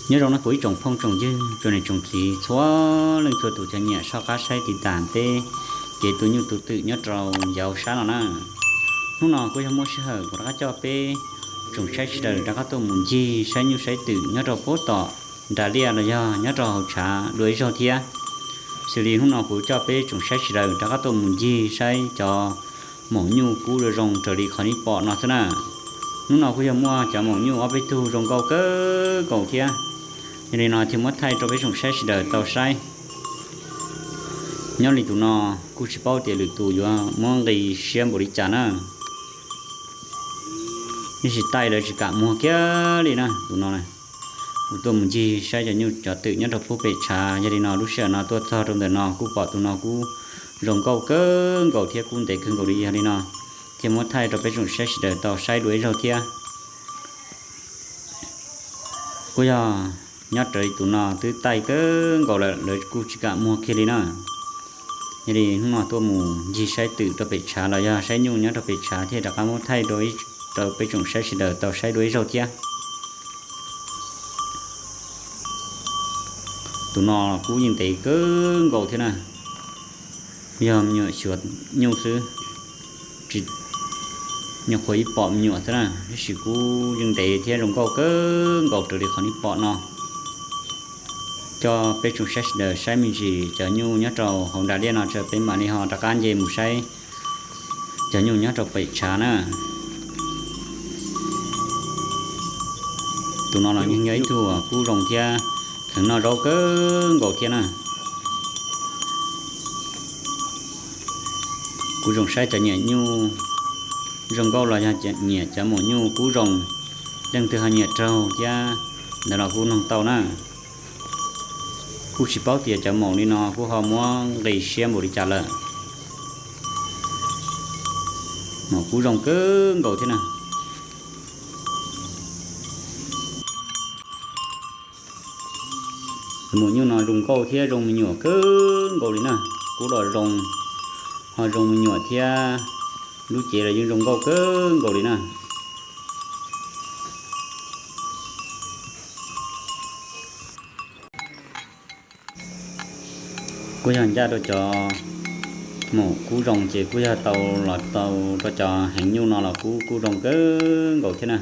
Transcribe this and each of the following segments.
Nyob zoo no kuv ib tsoom phooj tsoom ywg tsoom niam tsoom txiv txhua leej txhua tus cov nyiam soj qab saib tiv tas peb kev tu nyuj tu twm nyob rau yav sab no na. Hnub no kuj yog muaj sij hawm kuv rov qab coj peb tsoom saib sawv daws rov qab tuaj mus ncig saib nyuj saib twm nyob rau puag tom nram liaj los yog nyob rau hauv tshav dua ib zaug thiab. Xws li hnub no kuv coj peb tsoom saib sawv daws rov qab tuaj mus ncig saib cov maum nyuj kub zoo zoo raws li qhov nej pom no xwb na. Hnub no kuj yog muaj cov maum nyuj ob peb tug zoo nkauj kawg nkaus thiab, yog li no thiaj muab thaij rau peb tsoom saib sawv daws tau saib. Nyob li tus no kuj tsis paub tias lwm tus yuav muab nqis siab npaum li cas na, tab sis taij lawv tsis kam muag kiag li na tus no. Kuv tuaj mus ncig saib cov nyuj cov twm nyob rau puag pem tshav, yog li no lub sij hawm no tuaj txog rau ntawm no kuj pom tus no kuj zoo nkauj kawg nkaus thiab kub ntev kawg nkaus li, yog li no thiaj muab thaij rau peb tsoom saib sawv daws tau saib dua ib zaug thiab. Kuj yog nyob raws li tus no twb taij kawg nkaus lawm, lawv kuj tsis kam muag kiag li na. Yog li hnub no tuaj mus ncig saib twm rau pem tshav los yog saib nyuj nyob rau pem tshav thiaj rov qab muab thaij rau peb tsoom saib sawv daws tau saib dua ib zaug thiab. Tus no kuj yeej ntev kawg nkaus thiab na, yog me nyuam xyuas nyuj xwb, tsis, nyuam qhuav ib pom me nyuam xwb na, tab sis kuj yeej ntev thiab zoo nkauj kawg nkaus raws li qhov nej pom no. Coj peb tsoom saib sawv daws saib me ntsis cov nyuj nyob rau hauv nram liaj no tso peb mam li ho rov qab nce mus saib cov nyuj nyob rau pem tshav na. Tus no los yeej yog ib tug kub zoo thiab kheev noj zaub kawg nkaus thiab na. Kuv zoo saib cov nyiam nyuj zoo nkauj los yog nyiam cov maum nyuj kub zoo, leej twg ho nyiam raug thiab ntawd los kuj noog tau na. Kuj tsis paub tias cov maum li no kuj ho muab nqis siab npaum li cas lawm. Maum kub zoo kawg nkaus thiab na. Maum nyuj no zoo nkauj thiab zoo me nyuam kawg nkaus li na. Kub los zoo, ho zoo me nyuam thiab, lub cev los yeej zoo nkauj kawg nkaus li na. Kuj yog ncaj rau cov maum kub zoo ces kuj yog tau los tau rau cov heev nyuj no los kuj kub zoo kawg nkaus thiab na.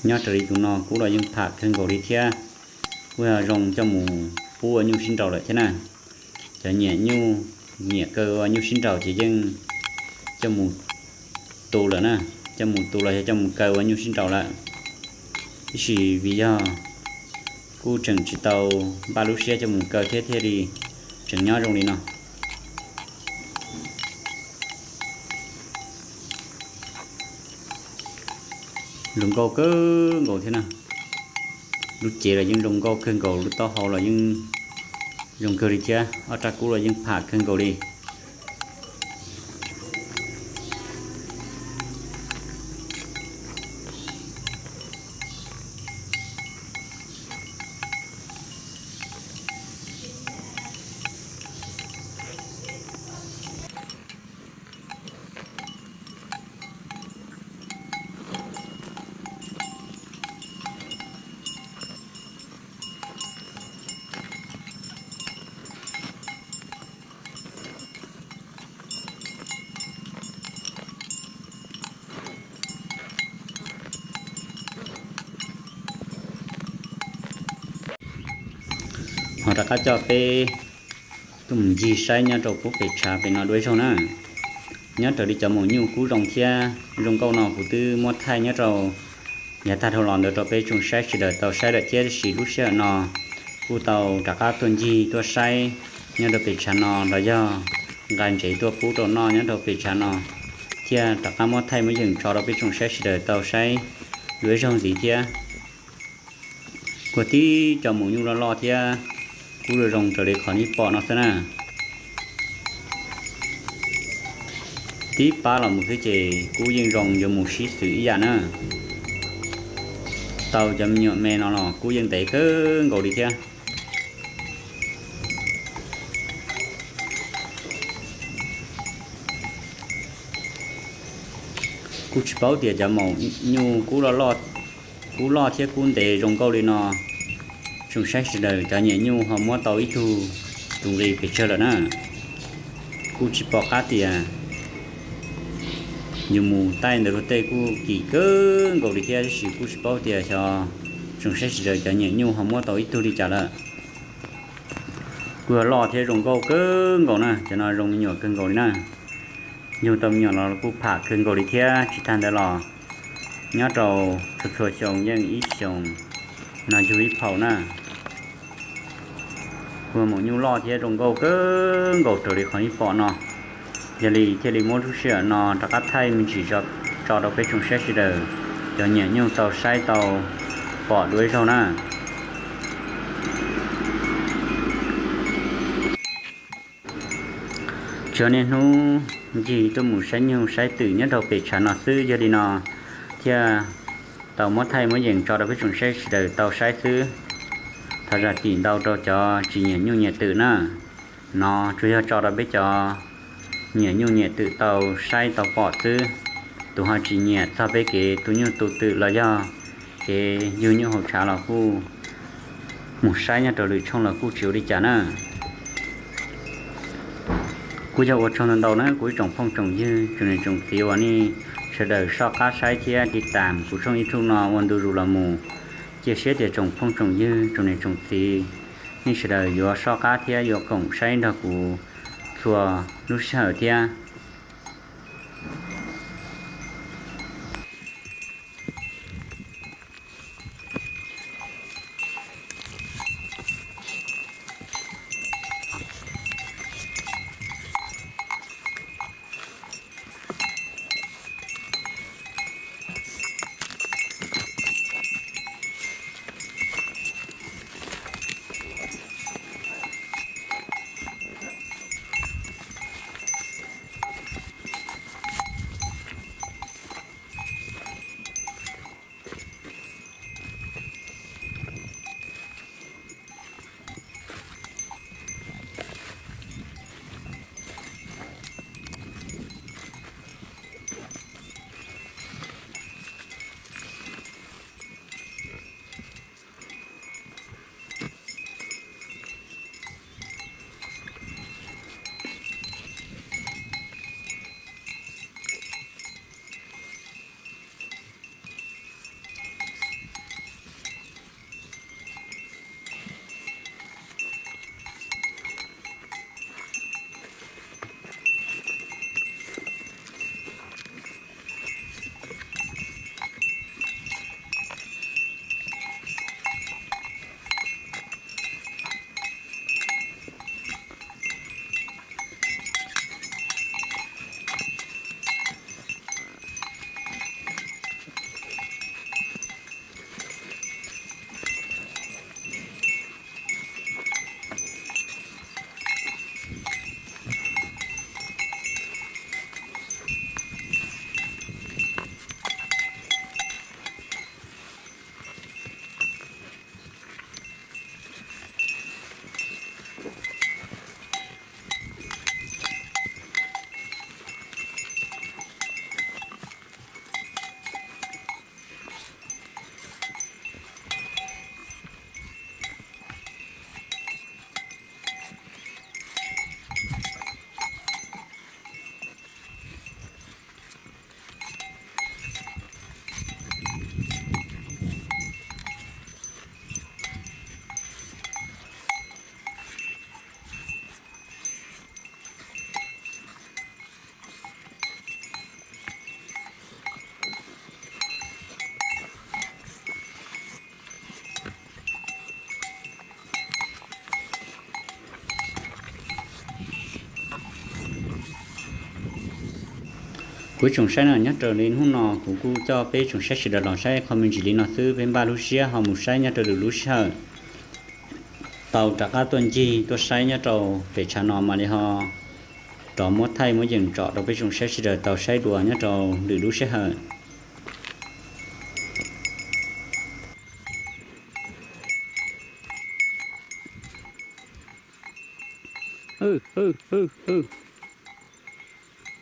Nyob raws li tus no kub los yeej pham kawg nkaus li thiab, kuj yog zoo coj mus pub ua nyuj sib nraus lawm thiab na. Cov nyiam nyuj, nyiam kaw ua nyuj sib nraus ces yeej coj mus tu lawm na, coj mus tu los yog coj mus kaw ua nyuj sib nraus lawm. Tab sis vim yog kuj tseem tsis tau npaj lub siab coj mus kaw thiab thiaj li tseem nyob zoo li no. Zoo nkauj kawg nkaus thiab na. Lub cev los yeej zoo nkauj kawg nkaus, lub taub hau los yeej zoo kawg li thiab, ob rab kub los yeej pham kawg nkaus li. Ho rov qab coj peb tuaj mus ncig saib nyob rau puag pem tshav pem no dua ib zaug na. Nyob raws li cov maum nyuj kub zoo thiab zoo nkauj no kuv twb muab thaij nyob rau yav tag dhau los ntawd rau peb tsoom saib sawv daws tau saib lawm thiab, tab sis lub sij hawm no kuj tau rov qab tuaj ncig tuaj saib nyob rau pem tshav no los yog nqa ntsev tuaj pub rau noj nyob rau pem tshav no, thiaj rov qab muab thaij muab yeem tso rau peb tsoom saib sawv daws tau saib dua ib zaug ntxiv thiab. Kuj tib co maum nyuj loj loj thiab kub zoo zoo raws li qhov nej pom no xwb na. Tib pab los mus xwb ces kub yeej zoo yuav mus sib xws ib yam na. Tau cov me nyuam me no los kub yeej ntev kawg nkaus li thiab. Kuj tsis paub tias cov maum nyuj kub loj loj Kub loj thiab kub ntev zoo nkauj li no, tsoom saib sawv daws cov nyiam nyuj ho muab tau ib tug tus nqi pes tsawg lawm na. Kuj tsis pom qab tias yus mus taij ntawd luag tej kuj kim kawg nkaus li thiab, tab sis kuj tsis paub tias xyov tsoom saib sawv daws cov nyiam nyuj ho muab tau ib tug li cas lawm. Kuj yog loj thiab zoo nkauj kawg nkaus na, cov no zoo me nyuam kawg nkaus li na. Yug tau me nyuam los kuj pham kawg nkaus li thiab, tsis tag ntawd los nyob rau txhua txhua xyoo yeej ib xyoos no yug ib phau na. Kuj maum nyuj loj thiab zoo nkauj kawg nkaus raws li qhov ib pom no. Yog li thiaj li muab lub sij hawm no rov qab thaij me ntsis tso rau peb tsoom saib sawv daws cov nyiam nyuj tau saib tau pom dua ib zaug na. Tsuas niaj hnub ncig tuaj mus saib nyuj saib twm nyob rau pem tshav no xwb, yog li no thiaj tau muab thaij muab yees tso rau peb tsoom saib sawv daws tau saib xwb. Thov zam txim ntau rau cov tsis nyiam nyuj nyiam twm na. No tsuas yog tso rau peb cov nyiam nyuj nyiam twm tau saib tau pom xwb. Tus ho tsis nyiam txog peb kev tu nyuj tu twm los yog kev yug nyuj hauv tshav los kuj mus saib nyob rau lwm tshooj los kuj tsis ua li cas na. Kuj yog ua tsaug ntau ntau na kuv ib tsoom phooj tsoom ywg tsoom niam tsoom txiv uas nej sawv daws soj qab saib thiab tiv tam kuv tshooj YouTube no ua ntu zus los mus. Cia siab tias tsoom phooj tsoom ywg tsoom niam tsoom txiv nej sawv daws yuav soj qab thiab yuav koom saib nrog kuv txhua lub sij hawm thiab. Kuv tsoom saib no nyob raws li hnub no kuv kuj coj peb tsoom saib sawv daws los saib qho me ntsis li no xwb, peb npaj lub siab ho mus saib nyob rau lwm lub sij hawm. Tau rov qab tuaj ncig tuaj saib nyob rau pem tshav no mam li ho rov muab thaij muab yees tso rau peb tsoom saib sawv daws tau saib dua nyob rau lwm lub sij hawm.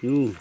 Ub,